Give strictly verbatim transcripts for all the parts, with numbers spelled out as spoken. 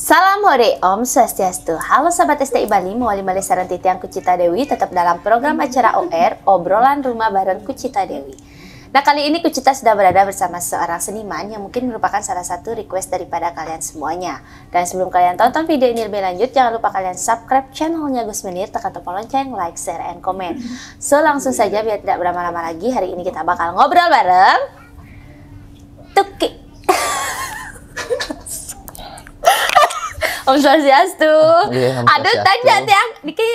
Salam hore, Om Swastiastu. Halo sahabat S T I Bali, mawali malih sareng titiang Kucita Dewi, tetap dalam program acara O R, Obrolan Rumah bareng Kucita Dewi. Nah, kali ini Kucita sudah berada bersama seorang seniman yang mungkin merupakan salah satu request daripada kalian semuanya. Dan sebelum kalian tonton video ini lebih lanjut, jangan lupa kalian subscribe channelnya Gus Menir, tekan tombol lonceng, like, share, and comment. So, langsung saja biar tidak berlama-lama lagi, hari ini kita bakal ngobrol bareng Tuki. Om Swastiastu. Iya, Om Aduh, Swastiastu. Tanya tiang, niki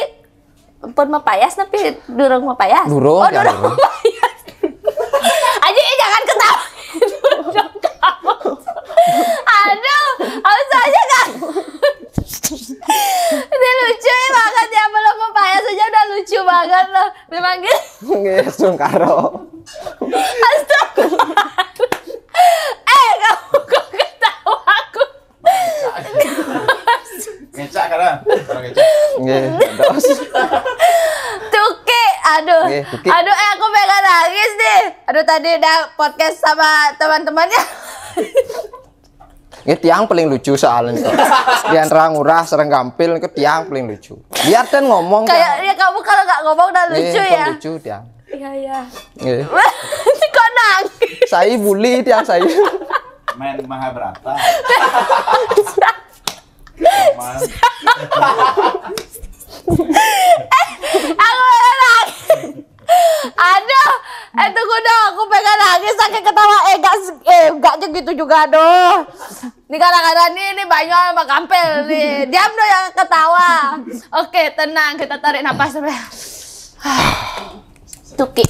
pun mapayas tapi durung mapayas. Durung, Oh, tiang durung durung. Mapayas. Aji, jangan ketawa. Aduh, harus aja kan. Ini lucu ya banget ya, belum mapayas aja udah lucu banget loh. Memang gitu. Nggih, sungkaro. Astagfirullah. Eh, kamu kok ketawa aku? Ngecak kan? Orang ngecak. Nggih, dos. Tuki, aduh. Nggih, Tuki. Aduh, eh, aku pengen nangis nih. Aduh, tadi udah podcast sama teman-temannya. Nggih, tiang paling lucu soalnya. Di antara Ngurah sareng Gampil, niki tiang paling lucu. Lihat kan ngomong, Kayak tiang. Ya kamu kalau nggak ngomong udah Nggih, lucu pun ya. Lucu, tiang. Iya, iya. Nggih. Kok nangis? Saya bully, tiang saya. Main Mahabharata. Mas. Aku pengen nangis. Aduh, eh tunggu dong, aku pengen nangis sakit ketawa. Eh, enggak, eh, enggak aja gitu juga, aduh. Ini kadang-kadang nih, ini banyak sama Gampil nih. Diam dong yang ketawa. Oke, tenang, kita tarik napas dulu. Tuki,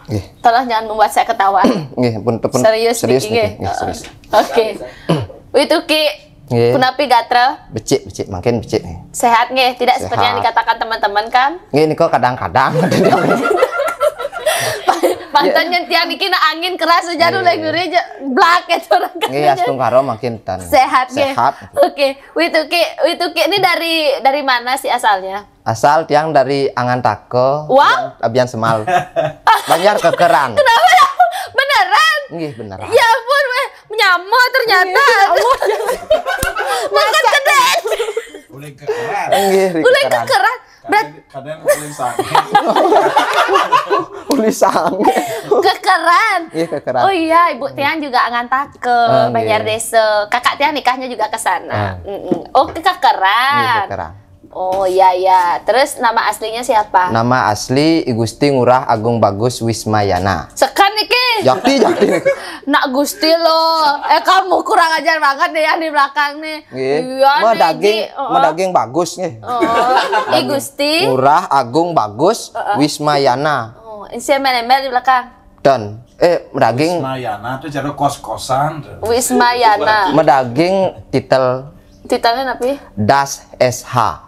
Nggih. Tolong jangan membuat saya ketawa. Nggih, pun, pun Serius, serius Tuki, niki, nggih. Nggih, serius. Oke. Wih, Tuki. Nggih. Punapi gatra? Becik, becik, mangkin becik nih. Sehat nggih, tidak seperti yang Sehat. Dikatakan teman-teman kan? Nggih, niku kadang-kadang. Pantun Ya. Nyentian niki nak angin keras hujan Nggih. Udah ngeri aja. Blak itu orang Nggih, katanya. Astungkara mangkin tan. Sehat nggih. Sehat. Oke, Wih, Tuki, Wih, Tuki ini dari dari mana sih asalnya? Asal tiang dari Angantaka, Wah. Abian, Abian Semal. Banjar Kekeran. Kenapa ya? Beneran? Nggih, beneran. Ya ampun, weh, nyamuk ternyata. Nggih, nyamuk. Makan gede. Uling Kekeran. Nggih, di Uling Kekeran. Kekeran. Berat. Kadang, kadang uling sange. Uling sange. Kekeran. Nggih, Kekeran. Oh iya, Ibu Tiang juga Angantaka, Ah, nggih. Banjar Desa. Kakak Tiang nikahnya juga ke sana. Ah. Mm-mm. Oh, ke Kekeran. Nggih, Kekeran. Oh, iya, iya. Terus nama aslinya siapa? Nama asli I Gusti Ngurah Agung Bagus Wismayana. Sekan niki. Jakti, jakti niki. Nak Gusti lo. Eh, kamu kurang ajar banget deh yang di belakang nih. Nggih. Iya, nih, medaging, Ji. Oh, oh. Medaging bagus nggih. Oh, I Gusti. Ngurah Agung Bagus Heeh. Wismayana. Oh, isi embel-embel di belakang. Dan, eh, medaging Wismayana tuh jare kos-kosan tuh. Wismayana. Medaging titel Titelnya apa? Das S H.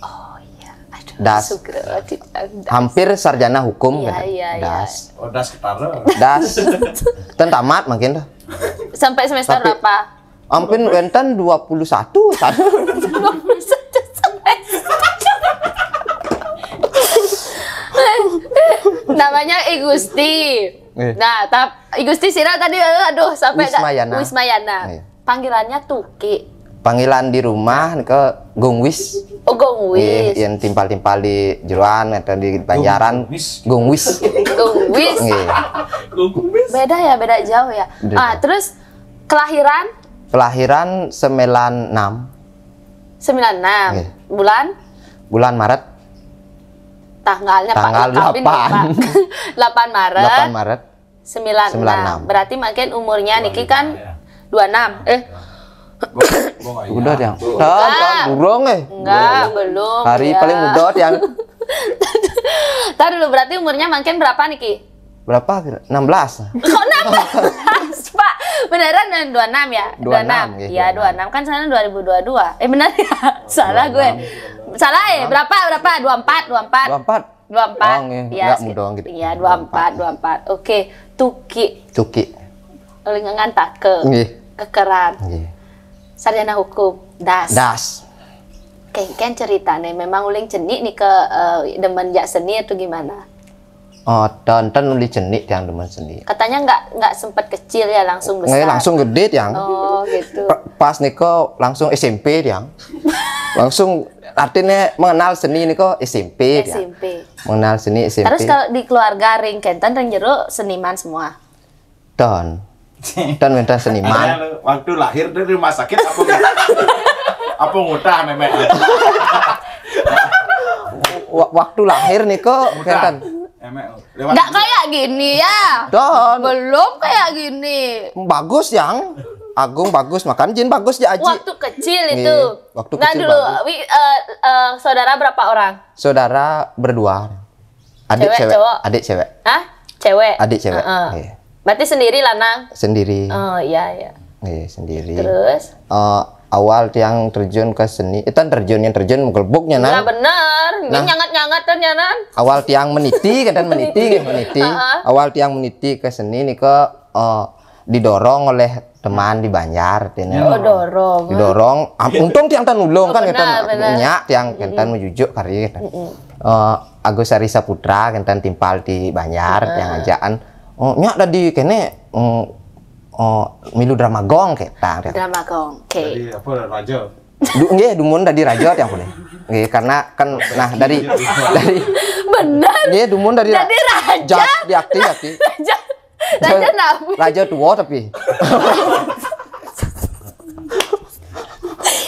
Oh iya, aduh, Das. Sugra, tidak, das. Hampir sarjana hukum, Iya, kan? Iya, iya. Das. Oh, das ketara. Das. Ten tamat mungkin tuh. Sampai semester Tapi berapa? Ampun, wenten dua puluh satu. Dua puluh satu semester. Namanya I Gusti. Eh. Nah, tap, I Gusti sira tadi, aduh, sampai dak Wismayana. Wismayana. Iya. Panggilannya Tuki. Panggilan di rumah ke Gung Wis. Oh, Gung Wis. Nggih, yang timpal-timpal di jeroan atau di Banjaran. Gung Wis. Gung Wis. Gung Wis. Nggih. Gung Wis. Beda ya, beda jauh ya. Beda. Ah, terus kelahiran? Kelahiran sembilan enam. Sembilan enam. Nggih. Bulan? Bulan Maret. Tanggalnya, Pak, Tanggal kawin, delapan. Pak. Delapan Maret. Delapan Maret. Sembilan enam. Sembilan enam. Berarti makin umurnya niki kan dua enam. Eh. Udah, Tiang. Enggak. Kan, kan, durung, eh. Enggak, belum, Hari ya. Paling muda, Tiang. Tar dulu, berarti umurnya makin berapa niki? Berapa kira? Enam belas. Kok enam belas, Pak? Beneran dua enam ya? Dua enam, ya, Iya, dua enam. Dua enam. Kan sekarang dua ribu dua dua. Eh, benar ya? Salah gue. Dua enam. Salah, eh. Berapa, berapa? Dua empat, dua empat. Dua empat. Dua empat. Oh, nggih. Iya, Nggak sek-, muda gitu. Iya, dua empat, dua empat. Oke, Tuki. Tuki. Uling Angantaka. Nggih. Kekeran. Nggih. Sarjana hukum. Das. Das. Kengken ceritane memang uling cenik nih ke, eh, demen jak seni atau gimana? Oh, tonton uling cenik yang demen seni. Katanya nggak, nggak sempat kecil ya, langsung besar. Nggih, langsung gede, Tiang. Oh. gitu. Pas niko langsung S M P tiang. Langsung artinya mengenal seni niko S M P tiang. S M P. Mengenal seni S M P. Terus kalau di keluarga ring kenten ring jero seniman semua. Ten. Ten wénten seniman. Waktu lahir dari rumah sakit apa nggak? Apa ngutang, Memek? Wa- waktu lahir niko kenten. Memek, lewat Nggak kayak gini ya. Ten. Belum kayak gini. Bagus yang Agung bagus, makan jin bagus ya Aji. Waktu kecil itu. Iya, waktu Nah, kecil dulu, bagus. Wi, eh, eh, saudara berapa orang? Saudara berdua. Adik Cewek, cewek, cowok? Adik cewek. Hah? Cewek. Adik cewek. Heeh. Iya. Berarti sendiri lanang. Sendiri. Oh iya iya. Iya, sendiri. Terus? Eh, awal tiang terjun ke seni, itu terjun yang terjun menggelbuk Nah, nyanan. bener. Ini Nah. Nyangat-nyangat kan nyanan. Awal tiang meniti kan meniti kan meniti. Awal tiang meniti ke seni nih ke eh, didorong oleh teman di Banjar artinya. Oh, dorong. Didorong. Am- untung tiang tan ulung kan Benar, kenten benar. Nyak tiang kenten mejujuk kari kenten. Eh, Agus Sari Saputra kenten timpal di Banjar tiang ajaan. Oh, nyak tadi kene mm, oh, milu drama gong keten. Drama gong. Oke. Jadi apa, raja? Du, nggih, dumun dadi raja tiang pulih. Nggih, karena kan nah dari dari Bener. nggih dumun dari Jadi raja. Ja- di aktif aktif. Raja. Raja nabi. Raja tua tapi.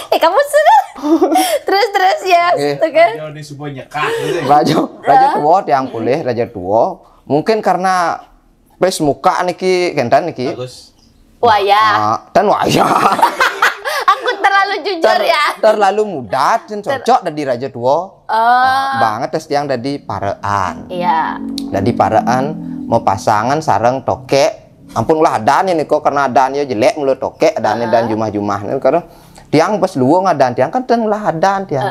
Eh, kamu sudah. Terus terus ya, Nggih. gitu kan? Raja di sebuah nyekah gitu. Raja raja tua tiang pulih, raja tua. Mungkin karena pes muka niki kenten niki. Bagus. Wah ya. Ah, dan wayah. Aku terlalu jujur Ter- ya. Terlalu muda dan cocok dadi raja tua. Oh. Banget tes tiang dadi parean. Iya. Dadi parean mau pasangan sareng tokek. Ampun lah adanya nih kok karena adanya jelek mulu tokek adanya dan jumah-jumah nih karena tiang pas luwung adan tiang kan ten lah adan tiang.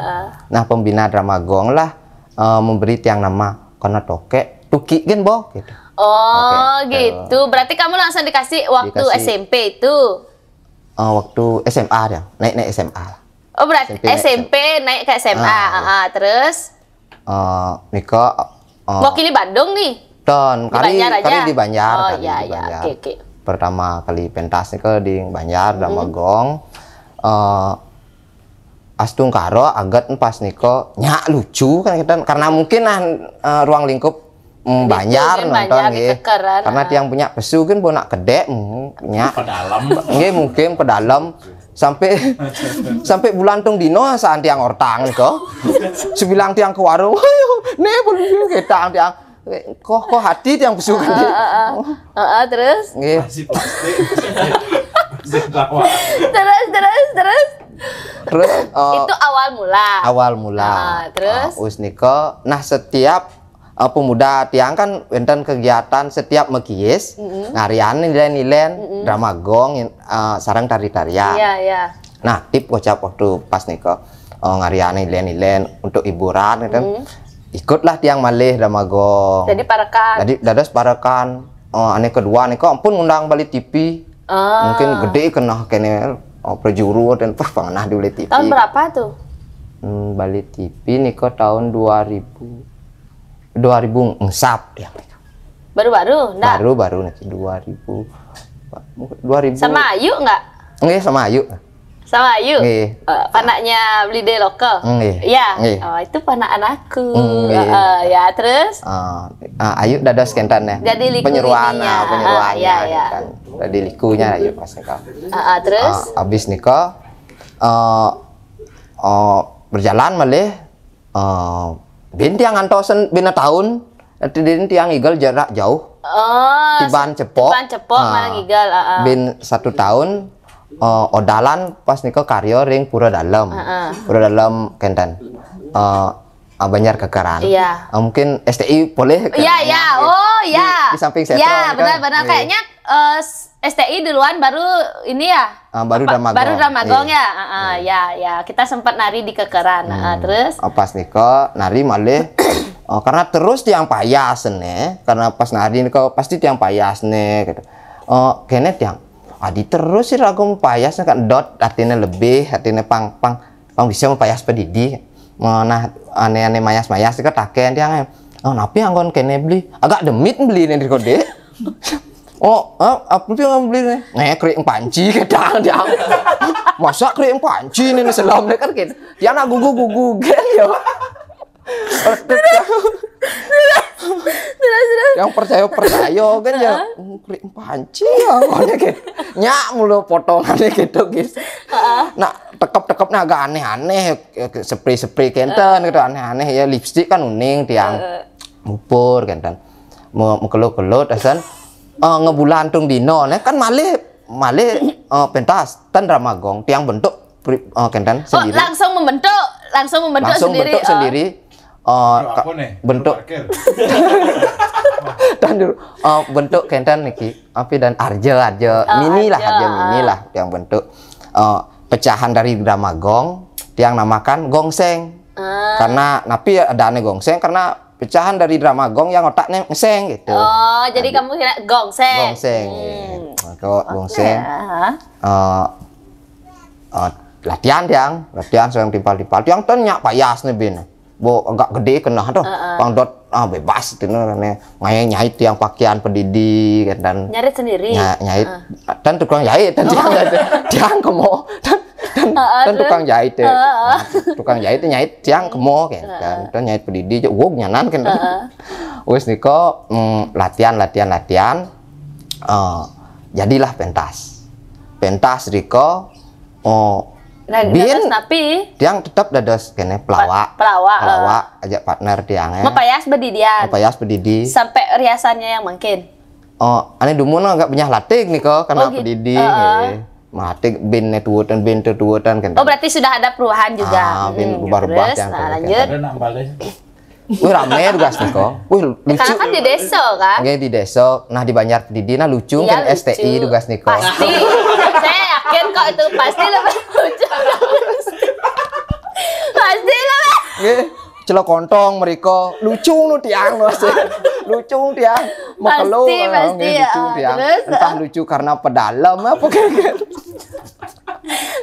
Nah pembina drama gong lah eh, memberi tiang nama karena tokek tuki kan boh gitu. Oh, Oke, gitu. Berarti kamu langsung dikasih waktu Dikasih. S M P itu. Eh, waktu S M A tiang naik naik S M A lah. Oh, berarti S M P naik S M P naik ke S M A. Ah, Ah, ah, terus Eh, nika eh, wakili Bandung nih. Ton, Di kali Banjar aja? kali di Banjar, Oh, kali iya, di iya. Banjar. Oke, oke. Pertama kali pentas nih ke di Banjar, Drama Gong. Eh, Astungkara aget pas nika nyak lucu kan kita karena mungkin nah eh, ruang lingkup mm, Banjar Itu, nonton Banjar nggih. dikekeran, Karena ah. Tiang punya pesu kan bonak kedek mm, nyak. Pedalam. Nggih mungkin pedalam sampai sampai bulan tung dino saan tiang ortang nika. Sebilang tiang ke warung, ayo, ne belum ketang tiang. Kok kok hati tiang pesu kan. Heeh, heeh, terus? Nggih. Masih plastik. Masih tawa. Terus terus terus. Terus eh, Itu awal mula. awal mula. Ah, terus? Ah, us nika. Nah, setiap eh, pemuda tiang kan wonten kegiatan setiap mekiis, ngarian ilen-ilen, drama gong, eh, sareng tari-tarian. Iya, iya. Nah, tip kocap waktu pas nika eh, ngarian ilen-ilen untuk hiburan gitu. Ikutlah tiang malih drama gong. Jadi parekan. Jadi dados parekan. Eh, ane kedua nika ampun ngundang bali T V. Ah. Mungkin gede kena kene oh, prajuru dan pah pangenah di Bali T V. Tahun berapa tuh? Hmm, Bali T V nika tahun dua ribu dua ribu engsap ya. Baru-baru, enggak? Baru baru nih dua ribu dua ribu. Sama Ayu enggak? Nggih sama Ayu. Sama Ayu? Nggih. Eh, panaknya Blide Lokal? Nggih. Iya. Nggih. Oh, itu panak anakku. Nggih. Eh, ya, terus? Ah, ah, Ayu dados kenten ya. Jadi liku penyuluhan ininya. Ah, penyuluhannya Ah, iya, iya. Kan. Jadi likunya Ayu pas nika. Ah, ah, terus? Ah, habis nika eh eh, berjalan malih eh bin tiang ngantosen bina tahun nanti din tiang igel jarak jauh Oh, Tiban Cepok. Tiban Cepok Ah. malah ngigal. Ah, ah. Bin satu tahun eh odalan pas nika karya ring Pura Dalem. Heeh. Pura Dalem kenten. Eh ah, Banjar Kekeran. Iya. Ah, mungkin S T I boleh kan? Iya, iya. Oh, Di- iya. Di, samping Setro Iya, kan? benar-benar Iya. Kayaknya eh, S T I duluan baru ini ya. Ah, baru Apa- Drama Baru Gong. Drama Gong Iya. ya. Ah, ah, ya, ya. Kita sempat nari di Kekeran. Ah, ah, terus? Ah, pas nika nari malih oh, karena terus tiang payas nih karena pas nari nika pasti tiang payas nih gitu oh kene tiang adi terus sih ragu payas kan dot artinya lebih artinya pang pang pang bisa mau payas pedidi nah aneh-aneh mayas-mayas itu taken tiang eh. Oh, napi anggon kene beli agak demit beli nih di kode Oh, ah, apa sih yang beli nih? Nih, kering panci kadang dia. Masa kering panci ini nih selom nih kan gitu. Dia nak gugu-gugu kan ya. Terus, terus. Yang percaya percaya kan ya. "Hmm, kering panci ya, ngono gitu. Nyak mulu potongannya gitu gitu. Nah, tekep-tekep nah agak aneh-aneh, spray-spray kenten gitu, aneh-aneh ya, lipstick kan uning tiang. Mupur kenten. Mau mau kelut-kelut asan, eh, ngebulan tung dino, nah kan malih malih eh, pentas ten Drama Gong tiang bentuk pri- eh, kenten Oh, sendiri. Langsung membentuk, langsung membentuk Langsung sendiri. bentuk Oh. Sendiri. Eh, Apa nih? bentuk Parkir. Dan dulu, eh, bentuk kenten niki, apa dan arja arja mini lah, Arja, arja mini lah yang bentuk eh, pecahan dari Drama Gong, tiang namakan gongseng. Karena napi ada aneh gongseng karena pecahan dari Drama Gong yang otaknya ngeseng gitu. Oh, jadi kamu kira gongseng. Gongseng. Kok gongseng. Ya. Eh, eh, latihan tiang, latihan seorang timpal-timpal. Tiang ten nyak payas nih bin. Bo agak gede kena tuh. Pang dot ah bebas itu nih nyai nyai tiang pakaian pedidi kan dan Nyarit sendiri. Nya- nyait dan tukang jahit dan tiang tiang kemo dan, dan, dan tukang jahit ya. Tukang jahit nyait tiang kemo kan dan dan nyait pedidi je wog nyanan kan. Wes niko mm, latihan latihan latihan. Eh, jadilah pentas. Pentas riko oh Nah, bin terus tapi tiang tetap dados kene pelawak. pelawak, Pelawak ajak partner tiang ya. Mapayas bedidian. Mapayas pedidi. Sampai riasannya yang mungkin. Oh, ane dumun agak benyah latik niko karena Oh, gitu. pedidi. Heeh. Nggih. Matik bin ne tuutan bin tuutan kan. Oh, berarti sudah ada perubahan juga. Ah, bin Hmm, berubah terus, tiang nah, kan. Lanjut. Ada nambah deh. Wih rame tugas niko. Wih lucu. Karena kan di desa kan? Oke di desa, nah di Banjar Pedidi nah lucu Iya, kan lucu. S T I tugas niko. Pasti. Saya yakin kok itu pasti lebih lucu. Pasti lebih. Nggih, celok kontong mereka lucu nu tiang masih. Lucu tiang. Makelo Pasti, ah, pasti, nggih, lucu ah, tiang. Terus? Entah lucu karena pedalem apa kayak gitu.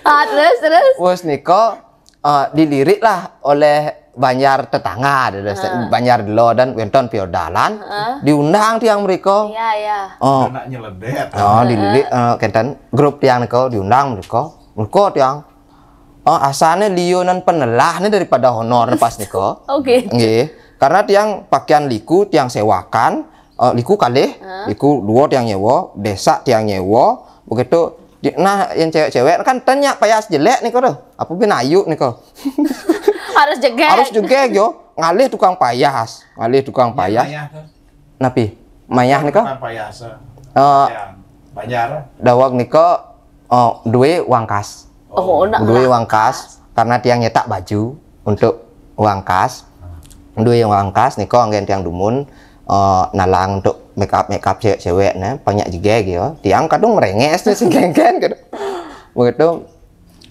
Ah, terus terus. Wes niko eh, dilirik lah oleh Banjar tetangga, ada Banjar Delo dan Wenton Piodalan diundang tiang mereka. Iya, iya. Oh, Anak nyeledet. oh dilirik eh, kenten grup tiang niko diundang mereka. Mereka tiang oh asane liunan penelah nih daripada honor pas niko. Oke. Nggih. Karena tiang pakaian liku tiang sewakan, eh, liku kalih, liku dua tiang nyewa, besak tiang nyewa, begitu di- nah yang cewek-cewek kan tanya payas jelek niko tuh. Apa bin ayu niko. Harus jegek. Harus juga yo ngalih tukang payas, ngalih tukang payas. Mayah tuh. Napi? Mayah niko. Tukang payasa. Eh, Ya, Banjar. Dawag niko oh, duwe wangkas. Oh, nak. Duwe wangkas karena tiang nyetak baju untuk wangkas. Duwe wangkas niko anggen tiang dumun eh, nalang untuk make up make up cewek-cewek ne banyak juga gitu. Tiang kadung merenges nih si genggen gitu. Begitu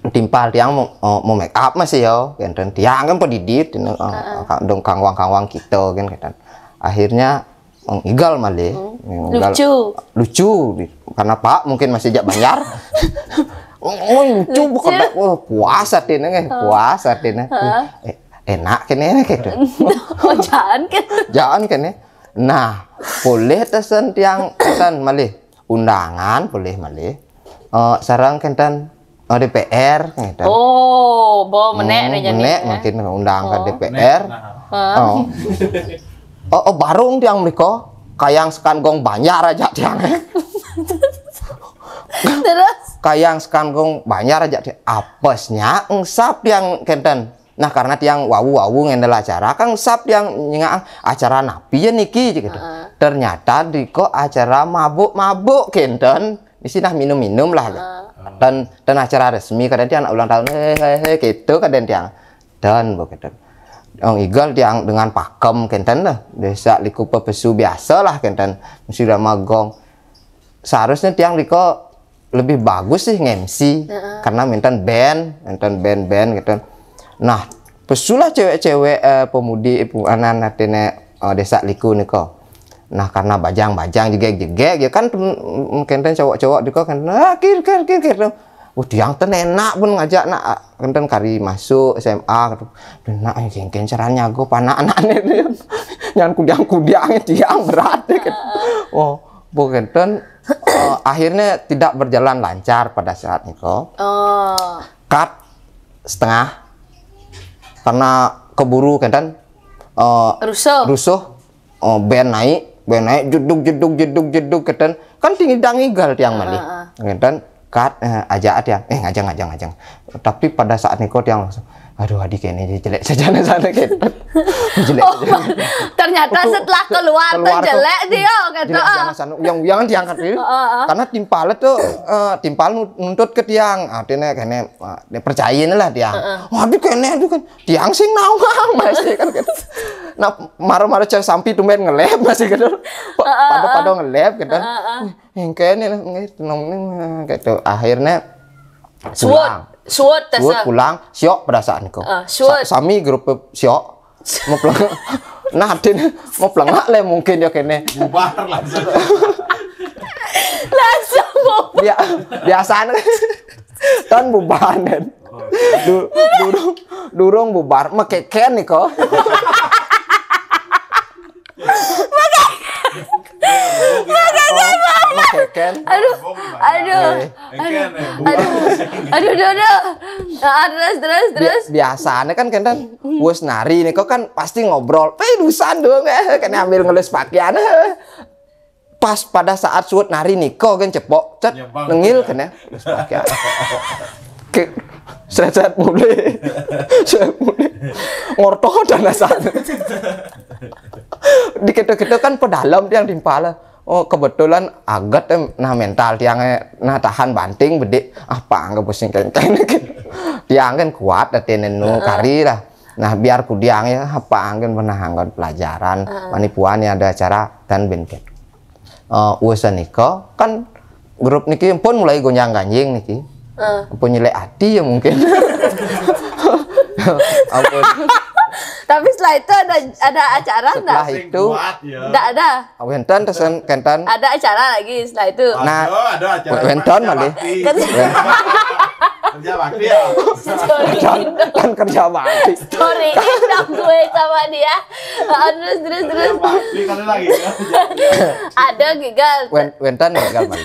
timpal tiang mau, eh, mau make up masih yo, kenten tiang kan pedidit, you know, eh, dong kangwang-kangwang kita kan kenten. Akhirnya oh, igal malih. Igal- Lucu. Lucu di- karena Pak mungkin masih jak Banjar. Oh lucu bukan oh, puas hatinya nggih, puas hatinya. Eh, enak kene gitu. Oh, jangan kan. Jangan kene. Nah, boleh tesen tiang kenten malih undangan boleh malih. Eh, sarang kenten eh, D P R gitu. Oh, bo menek Hmm, nih jadi. menek mungkin undang ke D P R. Nah, Oh. Oh, oh, barung tiang mereka kayang sekan gong Banjar aja tiang. Terus Kayang sekan gong Banjar aja tiang. Apesnya engsap tiang kenten. Nah karena tiang wawu-wawu ngendel acara kan engsap tiang nyengak acara napi ya niki gitu. Ternyata diko acara mabuk-mabuk kenten. Di sini minum-minum lah. Dan dan acara resmi kadang tiang anak ulang tahun eh eh eh gitu kadang tiang. Dan begitu. Yang igal tiang dengan pakem kenten lah. Desa liku pepesu biasa lah kenten. Mesti udah magong. Seharusnya tiang liko lebih bagus sih nge-M C karena minta band, minta band-band gitu. Nah, pesulah cewek-cewek eh, pemudi ibu anak natene eh, desa liku niko. Nah, karena bajang-bajang jegeg-jegeg ya kan tem- kenten cowok-cowok diko kan ah, kir kir kir kir tuh. Wah, tiang ten enak pun ngajak nak kenten kari masuk S M A gitu. Duh, nak yang kengken caranya aku panak anaknya itu. Yang kudiang-kudiang tiang berat ya kan. Oh, bu kenten Eh, akhirnya tidak berjalan lancar pada saat niko. Oh. Cut setengah karena keburu kenten eh, Rusuh. rusuh. Oh, band naik, band naik, jeduk jeduk jeduk jeduk kenten kan tinggi dangigal tiang malih. Kenten cut eh, aja tiang eh ngajang ngajang ngajang. Tapi pada saat niko tiang langsung, aduh, adik ini jelek saja sana sana kenten. Jelek Oh, saja. Ternyata setelah keluar, Keluar tuh jelek dia kata. Jelek sana sana, yang yang diangkat dulu. Karena timpal tuh eh, timpal nu- nuntut ke tiang. Artinya kene eh, dia percayain lah tiang. Waduh kene aduh kan tiang sing nawang masih kan gitu. Nah, mara-mara cari sampi tumben ngelep masih gitu. Pada pada ngelep gitu. Yang kene lah gitu. Akhirnya Suwut. Suwut Suwut tesa. Pulang siok perasaan kok. Ah, suwut. Sami grup siok mau pelengak. Nah, Din mau pelengak le mungkin ya kene. Bubar langsung. Langsung mau Dia biasanya kan bubaran. Du, durung durung bubar mekeken nih kok. Mekeken. Aduh, aduh, Eh, aduh, aduh, aduh, aduh, aduh. Ah, terus, terus, terus. Biasanya kan kenten wes nari nih kok kan pasti ngobrol. Pedusan dong eh kan ambil ngelus pakaian. Pas pada saat suwut nari niko kan cepok cet Nyebang nengil ya. Kena. Ke seret mulai. Seret mulai. Ngorto dan asal. Di kita-kita kan pedalam tiang timpal. Oh kebetulan agat em, nah mental tiangnya nah tahan banting bedik apa anggap pusing kengkeng tiang kan kuat datene nu kari lah. Nah biar kudiang ya apa angin pernah anggon pelajaran manipuan ya ada acara dan bentuk. Eh, urusan niko kan grup niki pun mulai gonjang ganjing niki. Pun nyelek hati ya mungkin. Ampun. Tapi setelah itu ada ada acara enggak? Setelah itu Kuat ya. Enggak ada. Wenten tesen kenten. Ada acara lagi setelah itu. Nah, Ada, ada acara. Wenten Kerja malih. bakti. Kerja, Kerja bakti ya. story, Kan kerja bakti. story dong gue sama dia. Ah, terus terus terus. Kerja bakti kan lagi ya. Ada gigal. Wen, wenten ya gambar.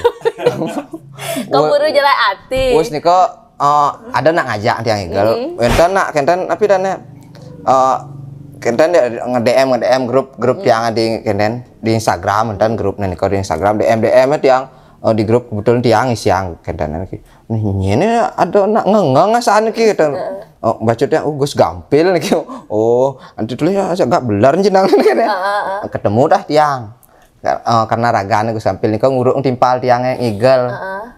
Keburu jelek hati. Wes niko eh, ada nak ngajak tiang igel. Wenten nak kenten tapi dan eh kenten dia nge-D M nge-D M grup grup tiang di kenten di Instagram wenten grup niko di Instagram D M D M tiang eh, di grup kebetulan tiang isiang kenten lagi. Nih ini ada nak ngengeng sana ki kenten. Oh, baca tiang oh Gus Gampil nih. Oh, nanti dulu ya agak belar jenang nih. Ketemu dah tiang. Eh, karena ragane Gus Gampil nih ngurung timpal tiange ngigel.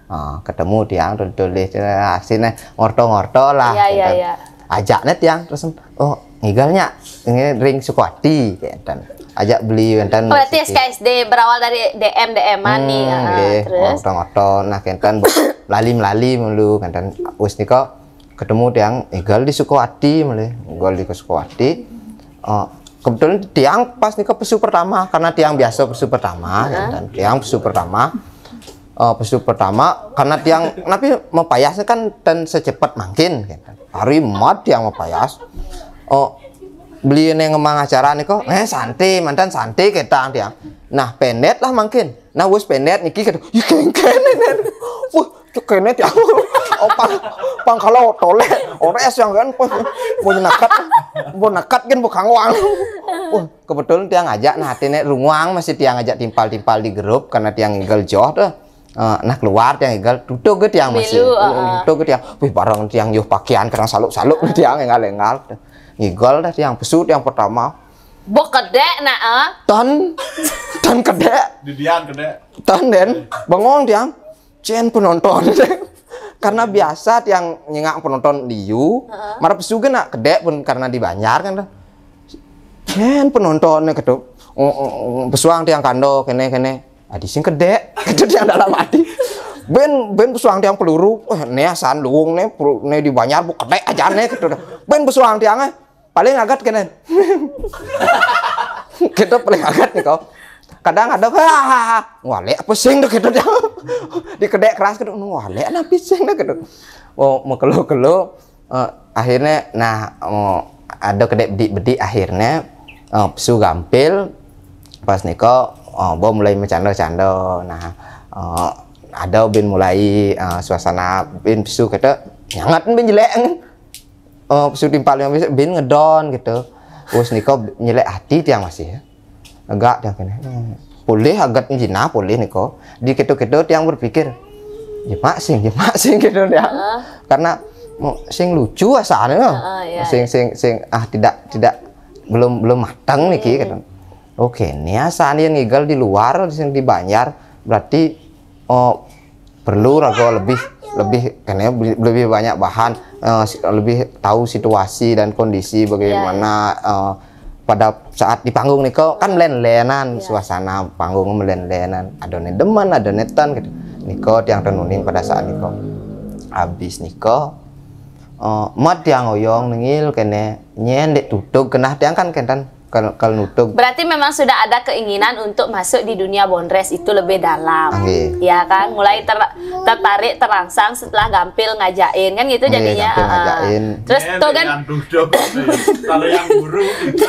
Ah, ketemu tiang tulis asine ngorto-ngorto lah. Iya, iya, Gitu. Iya. Ajaknya tiang terus oh ngigelnya ini ring Sukawati kenten. Ajak beli kenten. Berarti S K S D berawal dari D M D M-an nih. Ah, Nggih, terus ngorto-ngorto nah kenten lali-lali mulu kenten wis nika ketemu tiang igel di Sukawati mulu. Igel di Sukawati. Oh, kebetulan tiang pas nika pesu pertama karena tiang biasa pesu pertama kenten. Tiang pesu pertama Oh, pesu pertama karena tiang napi mapayas kan dan secepat mungkin gitu. Hari mat tiang mapayas. Oh, beli neng ngemang acara niko, eh santai mantan santai ketang tiang. Nah, pendet lah mungkin. Nah, wis pendet niki gitu. Ya kengken. Wah, cuk kene tiang. Oh, pang pang kalau tole, ores yang kan mau nyekat, mau nekat kan bukan uang. Wah, kebetulan tiang ajak nah hatine runguang masih tiang ajak timpal-timpal di grup karena tiang ngigel joh tuh. Eh, nah keluar tiang ngigel tutup ke tiang masih Milu, ah, ah. Tutup ke tiang wih bareng tiang yuh pakaian kerang saluk-saluk tiang enggal-enggal ngigel dah tiang pesu tiang pertama Bok kedek nak ah. Tan tan kedek Didian kedek. Tan den bengong tiang cen penonton karena biasa tiang nyengak penonton liu mara pesu ke nak kedek pun karena di Banjar kan dah cen penontonnya gitu. Oh, oh, oh, pesuang tiang kando kene kene adi sing kedek gitu tiang dalam hati ben ben pesuang tiang peluru eh ne asan luung ne pelu- ne di Banjar bu kedek aja ne gitu dah ben pesuang tiang eh paling agat kene kita paling agat nih kau kadang ada hahaha wale apa sing tuh gitu tiang di kedek keras gitu wale apa sing tuh gitu oh mau kelo kelo eh, akhirnya nah oh, ada kedek bedik bedik akhirnya eh, pesu gampil pas niko oh, bo mulai bercanda canda nah Eh, ada bin mulai, eh, suasana bin pesu kata nyangat bin jelek. Eh, pesu timpal yang bisa bin ngedon gitu. Terus niko nyelek hati tiang masih ya. Agak tiang kene. Hmm. Boleh agak Cina, boleh niko. Di keto-keto tiang berpikir, "Jemak sing, jemak sing," gitu ya. Karena mau sing lucu asalnya. Heeh, iya. Sing, sing, sing, ah, tidak, tidak, belum, belum matang niki gitu. Oke, ini asal yang ngigal di luar, sing di Banjar, berarti, oh, perlu raga lebih, lebih, kene lebih banyak bahan, eh, si- lebih tahu situasi dan kondisi bagaimana, eh, pada saat di panggung niko kan melen-lenan, suasana panggung melen-lenan, ada ne demen, ada ne ten gitu. Niko tiang tenuning pada saat niko habis niko, eh, mat tiang oyong nengil kene nyen dek tutug kenah tiang kan kenten kal, kal nutug. Berarti memang sudah ada keinginan untuk masuk di dunia bondres itu lebih dalam. Nggih. Ya kan? Mulai ter- tertarik terangsang setelah Gampil ngajakin kan gitu Nggih, jadinya. Gampil Ah. Ngajakin. Terus Ya, tuh kan yang duduk, kalau yang buruk itu.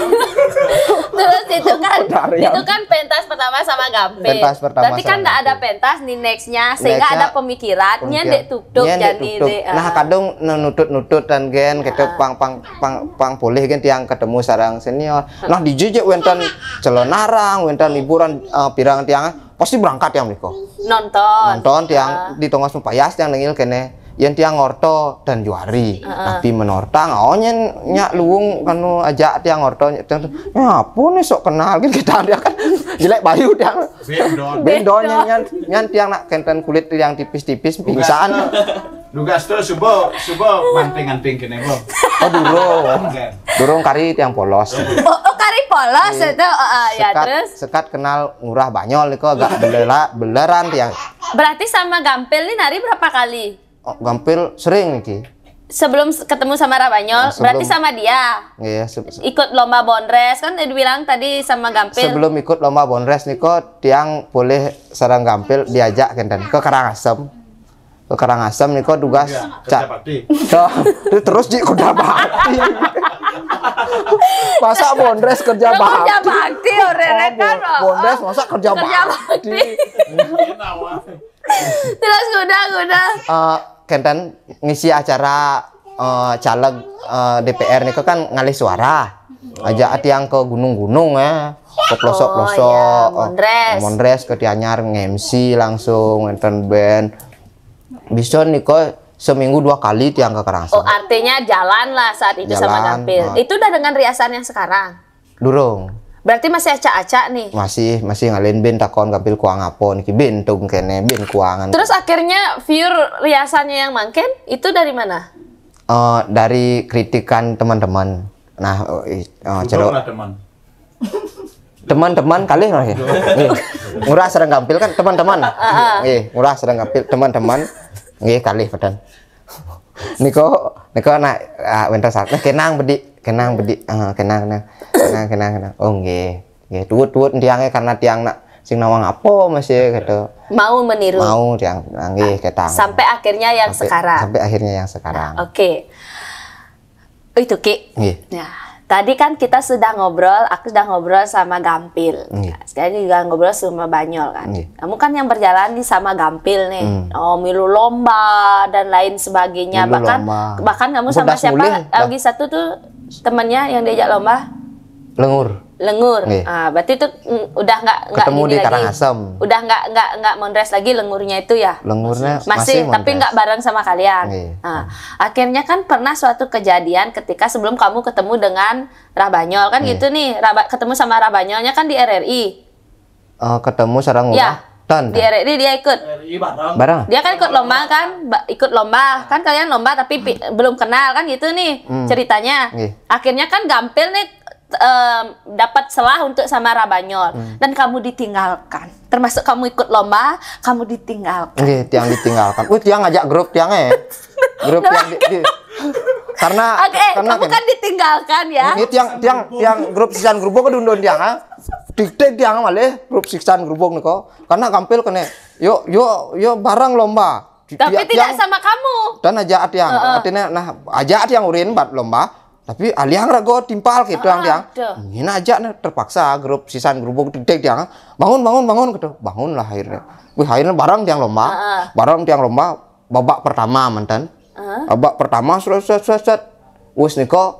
Terus itu kan Dari yang- itu kan pentas pertama sama Gampil. Pentas pertama Berarti kan sama nggak ada Gampil. pentas nih nextnya sehingga Nextnya ada pemikiran Kemudian nyendek tutug nyendek jadi tutug. deh. Nah, Ah. kadang nutut-nutut dan gen kita pang pang pang pang boleh kan tiang ketemu sarang senior. Nah, di jejak wenten celonarang, wenten hiburan, eh, pirang tiang pasti berangkat yang mereka. Nonton. Nonton tiang di tongos mupayas tiang nengil kene yen tiang ngorto dan juari. Tapi menortang oh nyen nyak luung kanu ajak tiang ngorto nyak tiang, "Ya apa nih sok kenal gitu kita dia kan jelek bayu tiang." Bendon. Bendon nyan nyan nyan tiang nak kenten kulit tiang tipis-tipis pingsan. Dugas tuh subo subo manting-anting kene bo. Oh durung. Durung kari tiang polos. Oh, oh, kari polos itu. Oh, ah, ya Sekat, terus. Sekat kenal Ngurah Banyol niko agak belela beleran tiang. Berarti sama Gampil nih nari berapa kali? Oh, Gampil sering niki. Sebelum s- ketemu sama Rabanyol, Sebelum- berarti sama dia. Nggih, se- se- Ikut lomba bondres kan dibilang tadi sama Gampil. Sebelum ikut lomba bondres niko tiang boleh sarang Gampil diajak kenten ke Karangasem. Ke Karangasem niko tugas Ya, cak. Kerja bakti. Tuh, terus ji kerja bakti. Masa bondres kerja Lo kerja bakti? bakti orang kan lo. Bondres masa kerja Kerja bakti? Terus udah udah. Eh, kenten ngisi acara eh, caleg eh, D P R niko kan ngalih suara. Ajak tiang ke gunung-gunung ya. Ke pelosok-pelosok. Oh, iya, mondres. Mondres ke Tianyar nge-M C langsung enten band. Bisa niko seminggu dua kali tiang ke Karangsem. Oh, artinya jalan lah saat itu sama Jalan, Gampil. ah. Itu udah dengan riasan yang sekarang. Durung. Berarti masih acak-acak nih. Masih masih ngalin bin takon Gampil kuang apa niki bin tung kene bin kuangan. Terus akhirnya view riasannya yang mangkin itu dari mana? Eh, dari kritikan teman-teman. Nah, oh, i- eh, Duduk ceruk lah teman. Teman-teman kalih lah ya. Nggih. Ngurah sareng Gampil kan teman-teman. Nggih, Ngurah sareng Gampil teman-teman. Nggih, kalih peten. Niko niko nak ah, wenten saat nah, kenang bedik, kenang bedik. Ah, kenang kenang. Kenang kenang kenang. Oh nggih. Nggih, tuut-tuut tiangnya karena tiang nak sing nawang apa masih gitu. Mau meniru. Mau tiang nah, nggih ketang. Sampai akhirnya yang Sampai- sekarang. Sampai akhirnya yang sekarang. Oke. Itu Ki. Nggih. Ya, tadi kan kita sudah ngobrol, aku sudah ngobrol sama Gampil. Nggih. Sekarang juga ngobrol sama Banyol kan. Nggih. Kamu kan yang berjalan di sama Gampil nih. Hmm. Oh, milu lomba dan lain sebagainya. Milu bahkan lomba. Bahkan kamu sama Bodas siapa? mulih, dah. Lagi satu tuh temennya yang diajak lomba Lengur. Lengur. Nggih. Ah, berarti itu mm, udah nggak nggak Ketemu ini di lagi. Karangasem. Udah nggak nggak nggak mondres lagi Lengurnya itu ya. Lengurnya Masih, masih tapi mondres. Nggak bareng sama kalian. Nggih. Nah, akhirnya kan pernah suatu kejadian ketika sebelum kamu ketemu dengan Rabanyol kan Nggih. Gitu nih, Raba, ketemu sama Rabanyolnya kan di R R I. Eh, ketemu sareng Ya. Ngurah. Tan. Di R R I dia ikut. R I bareng. Bareng. Dia kan ikut lomba kan, Ba- ikut lomba kan kalian lomba tapi pi- belum kenal kan gitu nih Hmm. Ceritanya. Nggih. Akhirnya kan Gampil nih em, dapat selah untuk sama Rabanyol Hmm. Dan kamu ditinggalkan. Termasuk kamu ikut lomba, kamu ditinggalkan. Nggih, tiang ditinggalkan. Wih, tiang ngajak grup tiang eh. Grup tiang di, di- karena Oke, eh, karena kamu kan ditinggalkan ya. Ini tiang tiang tiang grup sisan grup ke dundun tiang ah. Dikte tiang malih grup sisan grup niko. Karena Gampil kene. Yo yo yo bareng lomba. Di- Tapi tiang- tidak tiang- sama kamu. Dan ajak tiang. Artinya nah ajak tiang urin buat lomba. Tapi aliang raga timpal gitu tiang. Ini ajak nih terpaksa grup sisan grup titik tiang. "Bangun, bangun, bangun," gitu. Bangunlah akhirnya. Wih, akhirnya bareng tiang lomba. Bareng tiang lomba babak pertama mantan. Babak pertama set set set set. Wis nika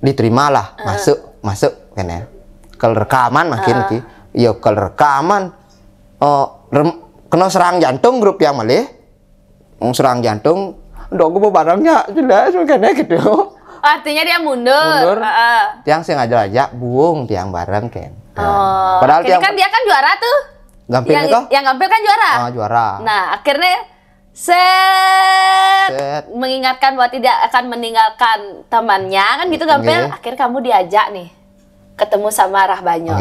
diterimalah masuk masuk kene. Kal rekaman makin ki. Iya kal rekaman. Eh, rem- kena serang jantung grup tiang malih. Wong serang jantung, dok gue barangnya jelas kene gitu. Artinya dia mundur. Mundur. Heeh. Tiang sengaja aja buung tiang bareng kan. Oh. Padahal tiang kan dia kan juara tuh. Gampil yang, itu? Yang gampil kan juara. Ah, juara. Nah, akhirnya set, set mengingatkan bahwa tidak akan meninggalkan temannya kan gitu gampil. Akhirnya kamu diajak nih ketemu sama Rah Banyol.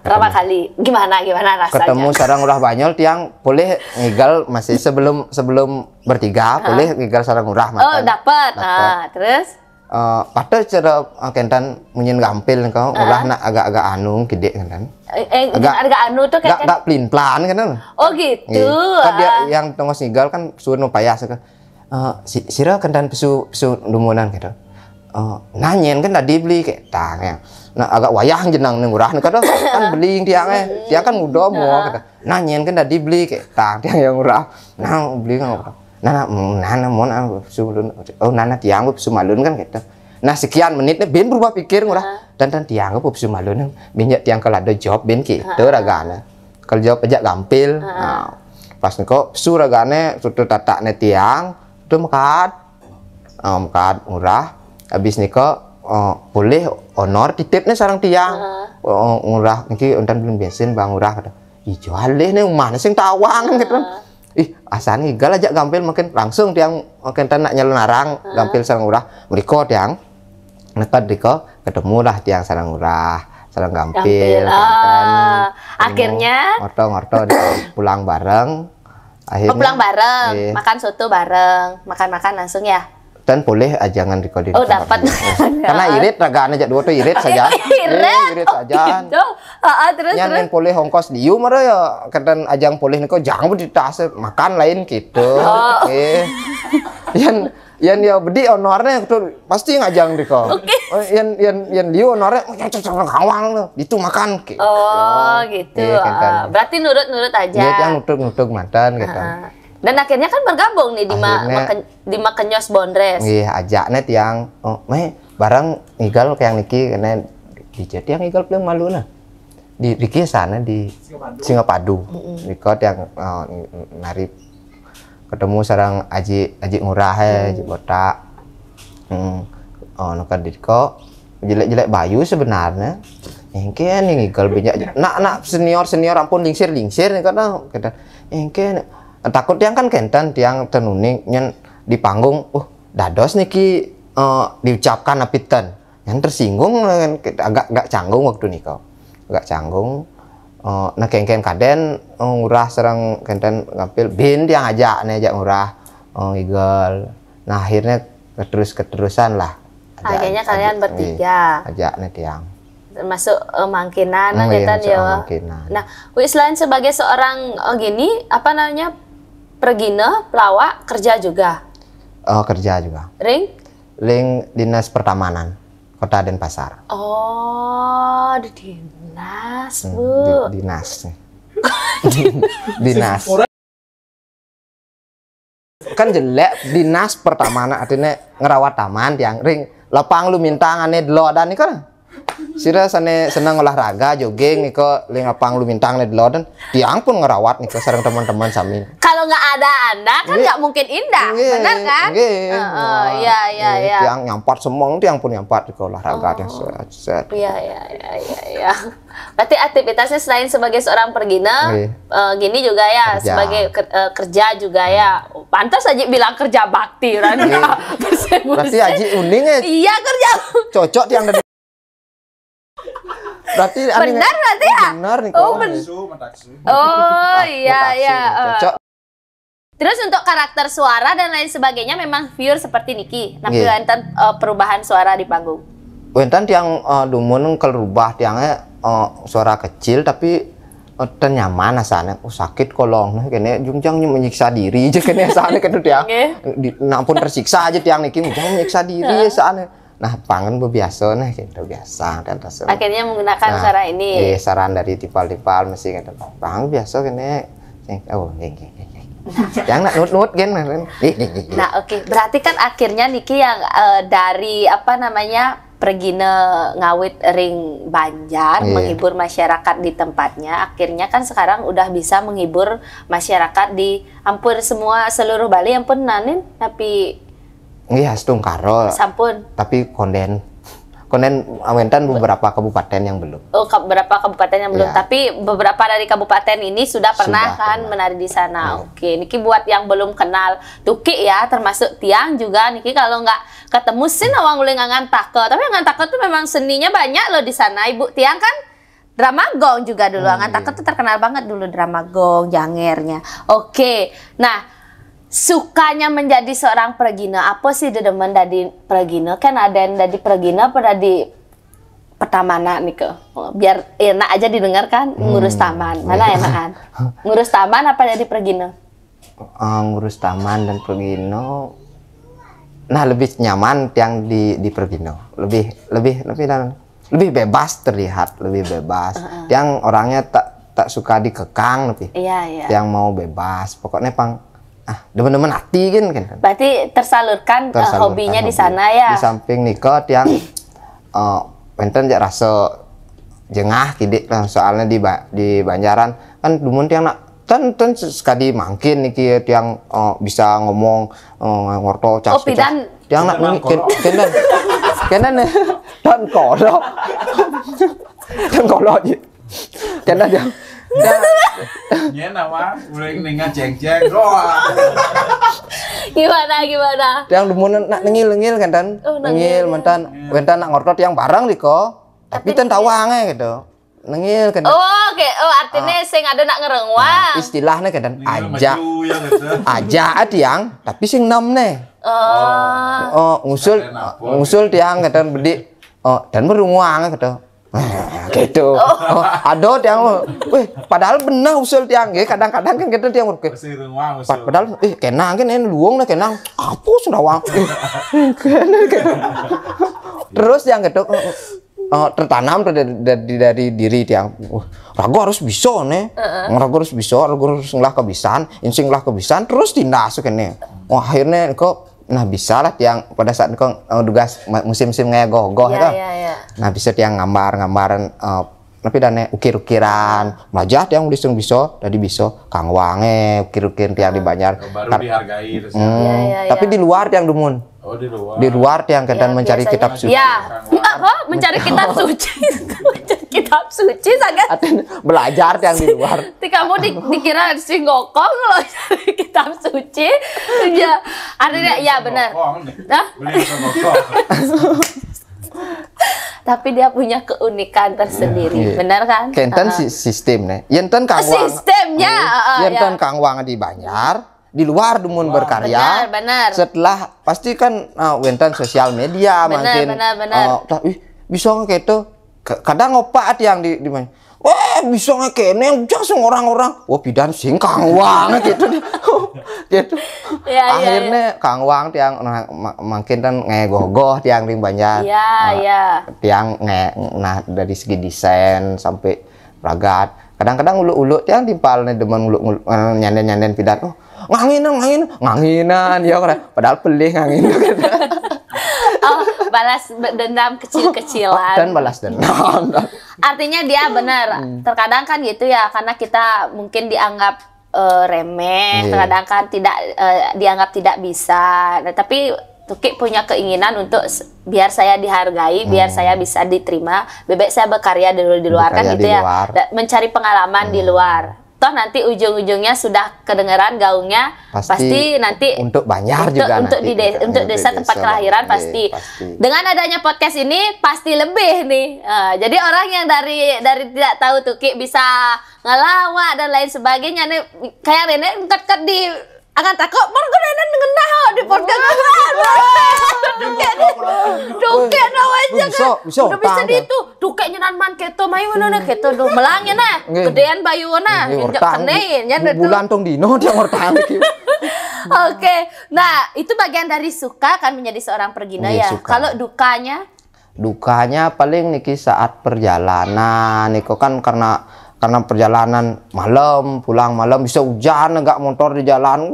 Pertama kali. Gimana gimana rasanya? Ketemu sarang Rah Banyol tiang boleh ngigal masih sebelum sebelum bertiga, boleh ngigal sarang Rah. Oh, dapat. Nah, terus uh, patut cara uh, kentan munyin gampil kau ulah nak agak-agak anu kidik kentan. Eh, eh, agak, agak anu tuh kayak agak, agak pelin pelan kan. Oh gitu. Kan dia yang tengos ngigal kan suruh payah kan. Uh, si, sira kentan pesu pesu dumunan gitu. Uh, nanyen kan tadi beli kayak tang ya. Nah agak wayah jenang nih ngurah nih kan beli tiang eh tiang kan muda mau gitu. Nanyen kan tadi beli kayak tang tiang yang ngurah. Nah beli kan ngurah. Nana nana mon aku pesu malun. Oh nana tiang aku pesu malun kan gitu. Nah sekian menit nih ben berubah pikir ngurah. Dan dan tiang aku pesu malun. Minyak tiang kalau ada job ben gitu ragana. Kalau job aja gampil. Nah, pas niko pesu ragane sudah tatak ne tiang, sudah mekat. Ah, mekat ngurah. Habis niko oh, boleh honor titip ne sarang tiang. Oh, ngurah niki untan belum bensin bang ngurah kata. Ijo alih nih mana sing tawang gitu. Ih, asal ngigal aja gampil mungkin langsung tiang mungkin nak nyalon arang gampil sarang ngurah. Mereka tiang nekat diko ketemu lah tiang sarang ngurah, sarang gampil. Gampil. Ah, akhirnya ngorto-ngorto pulang bareng. Akhirnya oh, pulang bareng, iya. Makan soto bareng, makan-makan langsung ya. Dan boleh aja ngan recording. Oh, dapat. Karena irit raga aja dua tuh irit saja. Irit. Irit saja. Gitu. Heeh, terus yang terus. Yang boleh hongkos liu mara ya kadang ajang boleh niko jangan di tas makan lain gitu. Oh. Eh. Yang yang ya bedi honornya tuh pasti ngajang diko. Oke. Okay. Oh, yang yang yang liu honornya kawang tuh itu makan gitu. Oh, gitu. Iya, kan. Berarti nurut-nurut aja. Iya, yang nutug-nutug mantan gitu. Uh -huh. Dan akhirnya kan bergabung nih di ma, di Makenyos Bondres. Iya, ajak nih tiang. Oh, meh bareng ngigal kayak niki kena di tiang ngigal paling malu nah. Di di sana di Singapadu. Mm -mm. Di kota yang oh, nari ketemu sarang Aji Aji Ngurah eh, mm. Aji Botak. Hmm. Oh, nuka di kok jelek-jelek bayu sebenarnya. Engke nih ngigal banyak nak nak senior senior ampun lingsir lingsir nih karena kita engke takut yang kan kenten tiang tenuning nyen di panggung uh dados niki uh, diucapkan apitan yang tersinggung agak agak canggung waktu nih kau agak canggung uh, nah kengkeng kaden uh, ngurah serang kenten ngampil bin tiang ajak nih ajak ngurah uh, igal nah akhirnya terus keterusan lah akhirnya kalian bertiga ajak nih tiang termasuk uh, mangkinan oh, iya, ya. Mangkinan. Nah, Wi selain sebagai seorang oh, gini apa namanya pergina, pelawak kerja juga. Oh kerja juga. Ring? Ring dinas pertamanan kota Denpasar. Oh di dinas hmm, bu. Di, dinas. Dinas. Kan jelek dinas pertama anak artinya ngerawat taman tiang ring lapang lu minta ngane delodan nih kan sira sane senang olahraga jogging nih kok ling lapang lu minta ngane delodan tiang pun ngerawat nih kok sarang teman-teman sami kalau nggak ada anda kan nggak mungkin indah benar kan iya iya iya tiang nyampat semong tiang pun nyampat ke olahraga oh. Tiang set set iya iya iya iya Berarti aktivitasnya selain sebagai seorang pergina, iya. uh, gini juga ya kerja. Sebagai ker, uh, kerja juga ya. Pantas aja bilang kerja bakti kan. Iya. Berarti Aji uning ya. Iya kerja. Cocok yang ada. Berarti benar berarti ya. Benar nih. Oh, ben oh iya iya. Cocok. Terus untuk karakter suara dan lain sebagainya memang pure seperti Niki. Nah, yeah. Wenten uh, perubahan suara di panggung. Wenten tiang uh, dumun kalau rubah tiangnya uh, suara kecil tapi uh, ternyaman asalnya. Oh, sakit kolong nah kene jungjang menyiksa diri aja kene asalnya kan tiang. Okay. Di, nah pun tersiksa aja tiang Niki jangan menyiksa diri asalnya. Nah, pang kan bebiasa nah gitu, biasa kan rasa. Akhirnya menggunakan Nah, cara ini. Iya, saran dari timpal-timpal mesti kata, "Pang biasa kene." Sing, "Oh, nggih, nggih, nggih, nggih." Yang nak nut-nut kan, kan. Nggih, nggih, nggih, nggih. Nah, oke. Berarti kan akhirnya niki yang eh, dari apa namanya, pergina ngawit ring Banjar, Iya. menghibur masyarakat di tempatnya, akhirnya kan sekarang udah bisa menghibur masyarakat di hampir semua seluruh Bali, ampun nanin, tapi Nggih, astungkara. Sampun. Tapi konden, konden wénten beberapa kabupaten yang belum. Oh, ke- beberapa kabupaten yang belum. Iya. Tapi beberapa dari kabupaten ini sudah pernah Sudah kan pernah. menari di sana. Iya. Oke, niki buat yang belum kenal Tuki ya, termasuk tiang juga niki kalau nggak ketemu sin awang ulih ngangantaka. Tapi ngangantaka tuh memang seninya banyak loh di sana, Ibu. Tiang kan drama gong juga dulu. Hmm, Ngangantaka iya. tuh terkenal banget dulu drama gong, jangernya. Oke, nah, sukanya menjadi seorang pergina, apa sih dedemen dari pergina? Kan ada yang dari pergina apa dari pertamana nih ke? Biar enak aja didengarkan, ngurus taman. Mana enakan? Ngurus taman apa dari pergina? Eh, ngurus taman dan pergino, nah, lebih nyaman tiang di di pergino, lebih lebih lebih dan lebih bebas terlihat, lebih bebas. Tiang orangnya tak tak suka dikekang lebih. Iya, iya. Tiang mau bebas, pokoknya pang ah demen-demen hati kan kan. Berarti tersalurkan, eh, Tersalurkan hobinya di hobi. Sana ya. Di samping nika tiang eh wénten jak rasa jengah kidik lah, soalnya di Ba- di Banjaran kan dumun tiang nak ten ten sekali mangkin niki tiang eh, bisa ngomong eh, ngorto cas Oh, pidan. Tiang nak niki ken- kenen kenen tan kolo tan kolo ji kenen tiang. Nyén apa? Uling ninga jeng-jeng. Roa. Gimana, gimana? Tiang dumun nak nengil-nengil kan tan. Oh, Nengil nengil. Mantan wéntan nak ngorto tiang bareng liko. Tapi ten tawang aja gitu. Nengil kan. Oh, oke. Oh, artinya sing ada nak ngerengwang. Istilahnya kan tan Ninga aja maju ya gitu. Aja tiang tapi sing enam nih. Oh. Oh, ngusul Keren apa? Ngusul tiang kata bedik. Oh, dan berunguang kata. Gitu. Oh, ada tiang, weh, padahal benar usul tiang, ya, kadang-kadang kan kita tiang berpikir, Masih rumah "Pad- padahal, eh, kenang kan ini luwung nih kenang, apa sendawang, eh, kenang, kenang." Terus tiang gitu, oh, oh, tertanam tuh dari, dari, dari diri tiang, wah, ragu harus bisa nih, ragu harus bisa, ragu harus ngelah kebisan, insing ngelah kebisan, terus tindas kene. Wah, akhirnya kok nah bisa lah tiang pada saat kok eh, tugas ma- musim-musim kayak gogoh Ya, kan. ya, ya. Nah, bisa tiang ngambar-ngambaran eh, tapi dane ukir-ukiran, belajar tiang nulis yang bisa, tadi bisa kangwange ukir-ukir tiang di Banjar. Baru Tar- dihargai terus. Hmm, Ya, ya, tapi ya. Di luar tiang dumun. Oh, di luar. Di luar tiang kedan Ya, mencari biasanya- kitab suci. Ya. Apa? Mencari kitab suci. Mencari kitab suci sangat. Artinya belajar tiang di luar. Ti kamu di, dikira si ngokong loh cari kitab suci. Ya, artinya ya benar. Ngokong nih. Hah? Beli sama ngokong. Tapi dia punya keunikan tersendiri, Iya. Benar kan? Kenten Ah. Si- sistem nih. Yen ten kangwang. Sistemnya, ah, ah, Yen ya. Ten kangwang di Banjar, di luar dumun berkarya. Benar, benar. Setelah pasti kan uh, wénten sosial média Benar, mungkin. benar, benar. Uh, tah, ih, bisa nggak gitu? Ka- Kadang opak tiang di di mana? Wah, bisa nggak kene yang sing orang-orang. Wah, pidan sing kangwang gitu. Gitu. Ya, ya, Akhirnya kangwang tiang nah, ma- makin kan ngegogoh tiang di Banjar. Ya, Uh, ya. Tiang nge nah dari segi desain sampai ragat. Kadang-kadang uluk-uluk tiang timpal nih demen uluk-uluk eh, nyanden-nyanden pidan. Oh, nganginan, nganginan, nganginan ya kan. Padahal pelih nganginan. Oh, balas be- dendam kecil-kecilan. Dan balas dendam. Artinya dia benar. Terkadang kan gitu ya, karena kita mungkin dianggap eh, remeh, Iya. terkadang kan tidak eh, dianggap tidak bisa. Nah, tapi Tuki punya keinginan untuk s- biar saya dihargai, biar saya bisa diterima, bebek saya berkarya di, di luar kan Berkarya gitu di ya. Luar. Da- Mencari pengalaman di luar. Toh nanti ujung-ujungnya sudah kedengeran gaungnya, Pasti pasti, nanti untuk Banjar untuk, juga untuk nanti di de- gitu. Untuk desa tempat Desa, kelahiran iya, pasti. Pasti. Dengan adanya podcast ini pasti lebih nih. Eh, jadi orang yang dari dari tidak tahu Tuki bisa ngelawak dan lain sebagainya nih, kayak Rene ngket-ngket di angan takut, baru gue Rene ngenah di podcast. Tuki, Tuki, no aja Bisa, kan. bisa Udah bisa utang, di itu. Tuki nyenan man keto, main mana nih keto, duh melangnya nah. Nggih. Gedean bayu nah. Nggih, Injek ngortang. Kene, ya, Bu- Bulan tong dino dia ngortang iki. Oke. Nah, itu bagian dari suka kan menjadi seorang pergina. Iya, ya. Suka. Kalau dukanya? Dukanya paling niki saat perjalanan, niko kan karena karena perjalanan malam, pulang malam, bisa hujan, agak motor di jalan,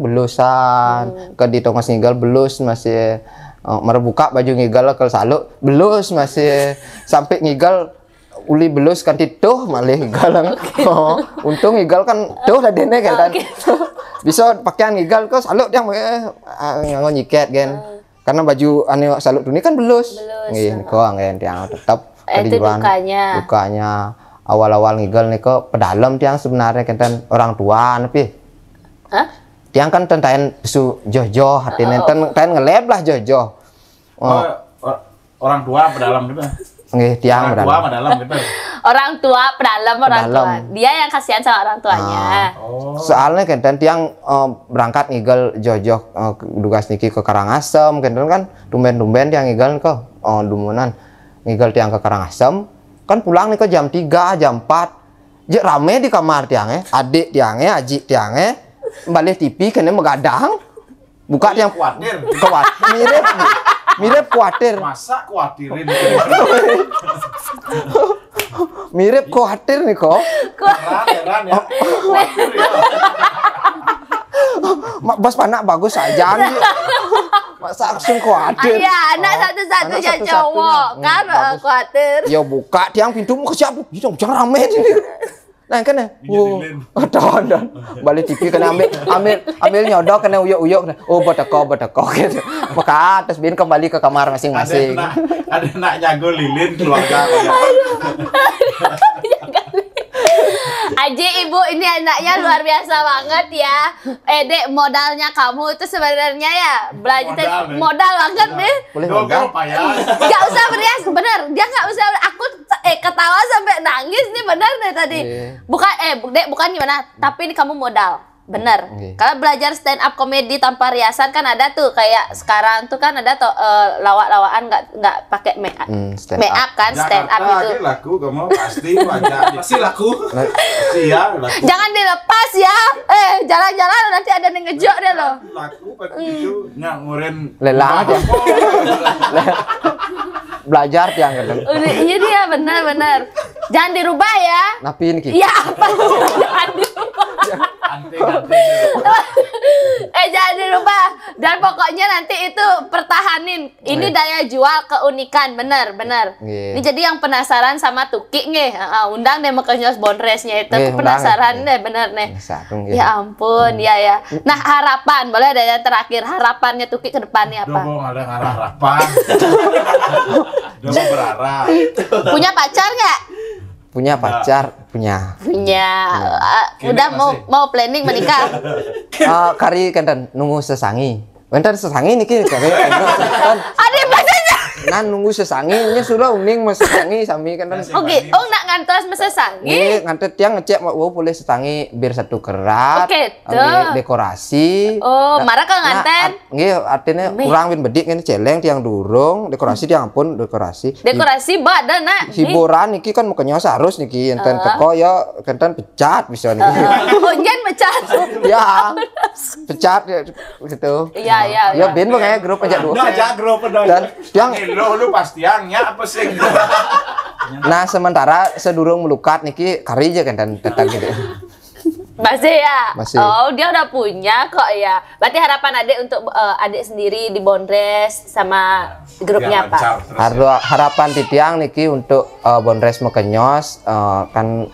belusan. Hmm. Ke di tongos ngigal belus masih, eh, merebuka baju ngigal ke saluk, belus masih sampai ngigal uli belus kan tituh malih ngigal. Oh, untung ngigal kan tuh tadi nih kan. Oke. Bisa pakaian ngigal kok saluk tiang, eh, ah, nganggo nyiket kan. Hmm. Karena baju anu saluk tuni kan belus. Belus, nggih, heeh. Niko anggen tiang tetep. Eh, itu kedudukan dukanya. Dukanya awal-awal ngigal niko pedalem tiang sebenarnya kenten orang tua nepi. Hah? Tiang kan ten taen su joh-joh, artinya ten, ten ngeleb lah joh-joh. Oh. Oh, or-, orang tua pedalem gitu. Nggih, tiang orang tua pedalem. Pedalem gitu. Orang tua pedalem, orang tua. Pedalem. Dia yang kasihan sama orang tuanya. Ah. Oh. Soalnya kan tiang, eh, berangkat ngigal joh-joh, eh, ke, dugas niki ke Karangasem, kan kan tumben-tumben tiang ngigal ke, eh, dumunan. Ngigal tiang ke Karangasem, kan pulang nih ke jam tiga, jam empat. Jek rame di kamar tiang, eh. Adik tiang, eh, aji tiang, eh. Balik T V kena megadang. Buka tiang kuatir. Kuat, mirip, mirip kuatir. Masa kuatirin? Mirip kuatir nih kok. Heran, heran ya. Kuatir ya. Mak bos panak bagus aja nih. Masa langsung kuatir. Iya, anak satu-satunya cowok kan, eh, kuatir. Ya buka tiang pintu mau ke siapa? Itu jangan rame ini. Nah, kan ya? Iya, wow. Lilin. Don, don. Balik T V kena ambil, ambil, ambil nyodok kena uyuk-uyuk kena. Oh, beteko, beteko gitu. Maka terus bin kembali ke kamar masing-masing. Ada nak, ada nak nyago lilin keluarga. Aji, Ibu, ini anaknya luar biasa banget ya. Eh, Dek, modalnya kamu itu sebenarnya ya belajar modal, ya. Modal banget deh. Boleh modal? Nggak usah berias, bener. Dia nggak usah, aku eh, ketawa sampai nangis nih bener deh tadi. Iya. Bukan, eh, Dek, bukan gimana, tapi ini kamu modal. Bener. Iya. Kalau belajar stand up comedy tanpa riasan kan ada tuh, kayak sekarang tuh kan ada tuh, eh, lawak-lawakan nggak, nggak pakai make up. Hmm, stand up. Make up kan, stand up. Jakarta itu aja laku, kamu pasti wajah. Pasti laku. Pasti ya, laku. Jangan dilepas ya. Eh, jalan-jalan nanti ada yang ngejok deh loh. Laku pasti itu nyak ngurin. Lelang. Wah, aja. Belajar tiang gitu. Udah, iya dia, benar-benar. Jangan dirubah ya. Napi ini, Ki? Iya, apa? Jangan dirubah. Anting, anting. Eh, jangan dirubah. Dan pokoknya nanti itu pertahanin. Ini daya jual, keunikan, benar, benar. Nggih. Ini jadi yang penasaran sama Tuki nggih. Heeh, undang deh makanya bondresnya itu. Nggih, undang. Penasaran deh, benar nih. Satu, nggih. Ya ampun, ya, ya. Nah, harapan, boleh ada yang terakhir, harapannya Tuki ke depannya apa? Dobo ada ngarah harapan. Dobo berharap. Punya pacar nggak? Punya pacar, punya. Punya. Punya. Eh, kini udah mau, masih mau planning menikah? Eh, kari kenten nunggu sesangi. Wenten sesangi niki kari. Ada bahasanya. Nah, nunggu sesangi, ini sudah uning mau sesangi sami kenten. Oke, oh, nak ngantos mau sesangi? Nggih, ngantos tiang ngecek mau boleh sesangi biar satu kerat. Oke, tuh. Nggih, dekorasi. Oh, nah, marah ke nah, nganten? Nggih, artinya kurang bin bedik ini celeng tiang durung, dekorasi tiang pun dekorasi. Dekorasi bak dah, nak. Hiburan niki kan makanya harus niki enten teko ya kenten pecat bisa niki. Heeh. Oh, nyen pecat. Ya. Pecat ya gitu. Iya, iya. Ya bin bang ya grup aja dulu. Nah, aja grup dah. Dan yang lo lu pasti yang ya apa sih? Nah, sementara sedurung melukat niki kari aja kenten tetap gitu. Masih ya? Masih. Oh, dia udah punya kok ya. Berarti harapan adik untuk, eh, adik sendiri di Bondres sama grupnya apa? Biar lancar terus ya. Harapan titiang niki untuk, eh, Bondres Mekenyos, eh, kan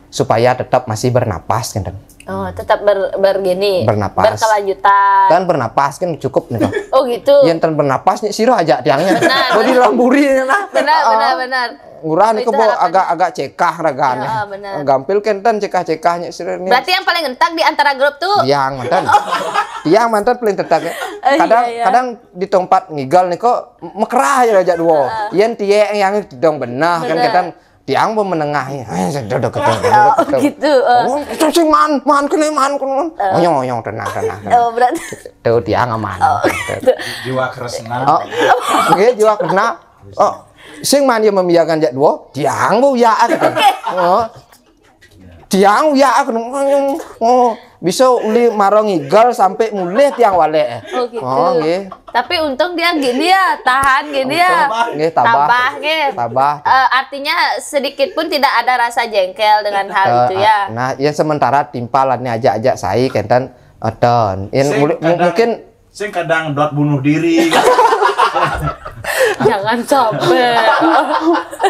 supaya tetap masih bernapas kan. Oh, tetap ber-, bergini, bernapas. Berkelanjutan. Kan bernapas kan cukup nih. Oh gitu. Yang tan bernapas nih siro aja tiangnya. Nah, mau dilamburi nah. Benar, benar, benar. Ngurah nih kebo agak-agak cekah ragane. Heeh, benar. Gampil kenten cekah-cekahnya sira nih. Berarti yang paling entak di antara grup tuh tiang mantan. Tiang mantan paling entak ya. Kadang, iya, iya, kadang di tempat ngigal nih kok mekerah aja aja dua. Heeh. Yen tiang yang dong benar kan kenten tiang mau menengah ya. Eh, saya duduk gitu. Oh, gitu. Oh, itu sih man, man kene man kene. Oyong oyong tenang tenang. Oh, berarti tuh tiang aman. Oh, gitu. Jiwa kresna. Oh. Oke, jiwa kresna. Oh, sing mani membiarkan jak dua, tiang bu ya gitu. Oh. Tiang ya aku, oh, bisa uli maro ngigel sampai mulih tiang walek. Oh gitu. Oh, nggih. Tapi untung dia gini ya, tahan gini ya. Nggih, tabah. Tabah nggih. Tabah. Eh, artinya sedikit pun tidak ada rasa jengkel dengan hal itu ya. Nah, ya sementara timpal ni ajak-ajak sai kenten, enten. Yen Sing muli- mu- kadang- mungkin Sing kadang dot bunuh diri. Jangan sampai.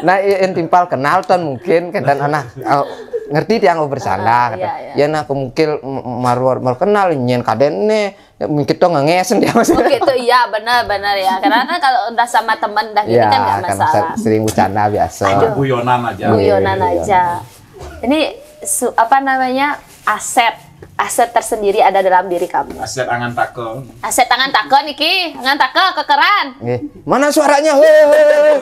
Nah, yen timpal kenal ten mungkin kenten, nah, oh, ngerti tiang, oh, bercanda Ah, kenten. Iya, iya. Yen aku mungkin m- maru maru kenal nyen kaden ne, mungkin to ngengesen dia. Oh gitu, iya benar-benar ya. Karena kan kalau udah sama temen dah gini Ya, kan nggak kan masalah. se- sering bercanda biasa. Guyonan aja. Guyonan Iya. Aja. Ini su- apa namanya, aset aset tersendiri ada dalam diri kamu. Aset angan takon. Aset tangan takon iki, tangan takon kekeran. Nggih. Mana suaranya? Hei, hei, hei.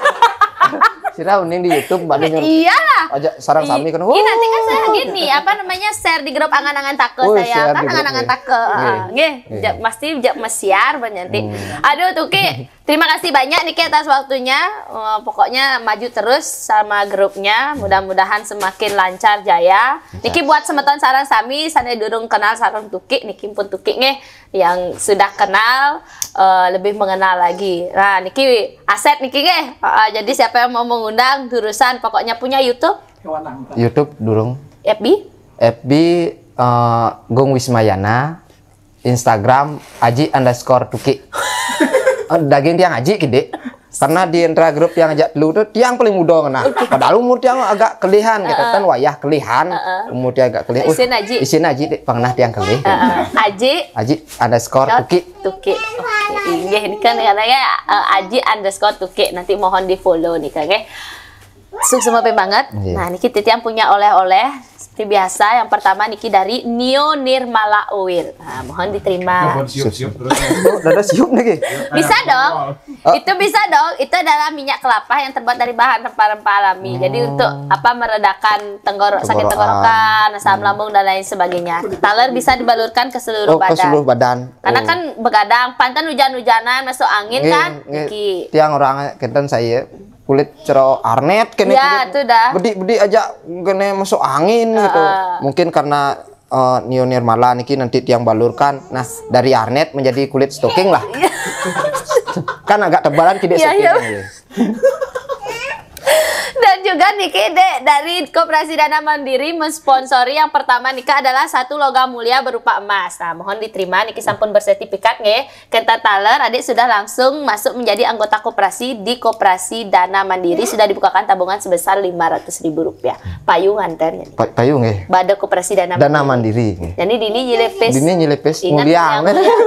Sira uning di YouTube, Mbak Nur. Iyalah. Aja sarang sami kena. Ini nanti kan saya gini, apa namanya, share di grup angan-angan takon Oh, saya share kan di grup, angan-angan nggih. takon. Nggih. Nggih, Nggih. ja- pasti ja- mesiar nyanti. Aduh Tuki, terima kasih banyak Niki atas waktunya. Eh, pokoknya maju terus sama grupnya. Mudah-mudahan semakin lancar jaya. Niki buat semeton sarang sami, sana durung kenal sarang Tuki, Niki pun Tuki nggih yang sudah kenal, eh, lebih mengenal lagi. Nah, Niki aset Niki nggih. Eh, jadi siapa yang mau mengundang, durusan, pokoknya punya YouTube, YouTube durung. F B? F B, eh, Gung Wismayana, Instagram Aji underscore Tuki. Eh, daging tiang Aji gede. Karena di intra grup tiang ajak telu tuh tiang paling muda kena. Padahal umur tiang agak kelihan, kita kan wayah kelihan. Umur tiang agak kelihan. Isin Aji. Isin Aji dek, pernah tiang kelih. Eh, Aji Aji underscore Tuki. Tuki. Oke, inggih, ini kan katanya, eh, Aji underscore Tuki. Nanti mohon di follow nih kan, nggih. Sukses banget. Nggih. Nah, ini kita yang punya oleh-oleh seperti biasa. Yang pertama niki dari Nio Nirmala Oil. Nah, mohon diterima. Mohon siup-siup terus. Oh, dada siup nih. Bisa dong. Itu bisa dong. Itu adalah minyak kelapa yang terbuat dari bahan rempah-rempah alami. Jadi untuk apa, meredakan tenggorok, sakit Tenggorokan. Tenggorokan, asam lambung dan lain sebagainya. Taler bisa dibalurkan ke seluruh Oh, ke badan. Seluruh badan. Karena Oh. Kan begadang, pantan hujan-hujanan, masuk angin Nggih, kan, nggih. Niki. Tiang orang kenten saya kulit cero arnet kene Ya, itu dah. Bedik-bedik aja kene masuk angin gitu. Ah. Mungkin karena eh, Nio Nirmala niki nanti tiang balurkan. Nah, dari arnet menjadi kulit stoking lah. Kan agak tebalan kidek Iya, stoking iya. Nggih. Dan juga niki dek dari Koperasi Dana Mandiri mensponsori yang pertama nika adalah satu logam mulia berupa emas. Nah, mohon diterima, niki sampun bersertifikat nggih. Kenten taler adik sudah langsung masuk menjadi anggota koperasi di Koperasi Dana Mandiri, sudah dibukakan tabungan sebesar lima ratus ribu rupiah. Payu nganten. Pa- Payu nggih. Bade Koperasi Dana Dana Mandiri. Mandiri nggih. Jadi dini nyelipis. Dini nyelipis Ingat nguliang. nguliang.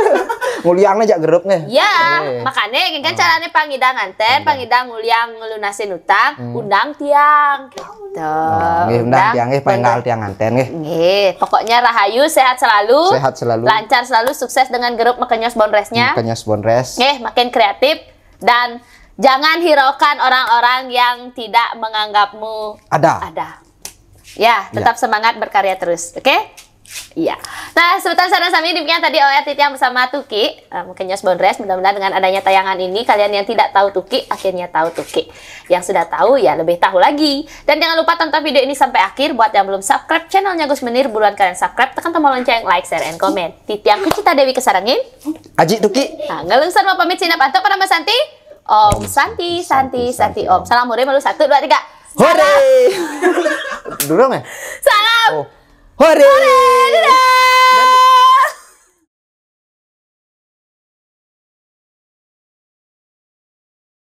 Nguliang aja gerupnya. Ya, Nggih. makanya kan caranya pangidang nganten, pangidang nguliang ngelunasin utang, undang tiang. Gitu. Oh, nggih, undang tiang nggih, penggal tiang nganten nggih. Nggih, pokoknya rahayu, sehat selalu. Sehat selalu. Lancar selalu, sukses dengan grup Makenyos Bondresnya. Kenyos Bondres. Nggih, makin kreatif dan jangan hiraukan orang-orang yang tidak menganggapmu Ada. ada. Ya, tetap semangat berkarya terus, oke? Iya. Nah, sebentar sana sami demikian tadi O R T yang bersama Tuki. Eh, Makenyos Bondres, mudah-mudahan dengan adanya tayangan ini kalian yang tidak tahu Tuki akhirnya tahu Tuki. Yang sudah tahu ya lebih tahu lagi. Dan jangan lupa tonton video ini sampai akhir. Buat yang belum subscribe channelnya Gus Menir, buruan kalian subscribe, tekan tombol lonceng, like, share, and comment. Titiang Kucita Dewi Kesarangin. Aji Tuki. Nah, ngelungsur mau pamit sinap antuk pada Mas Santi. Om Santi, Santi, Santi, Om. Salam hore malu satu, dua, tiga. Hore. Durung ya? Salam. Oh. Hore. Dadah.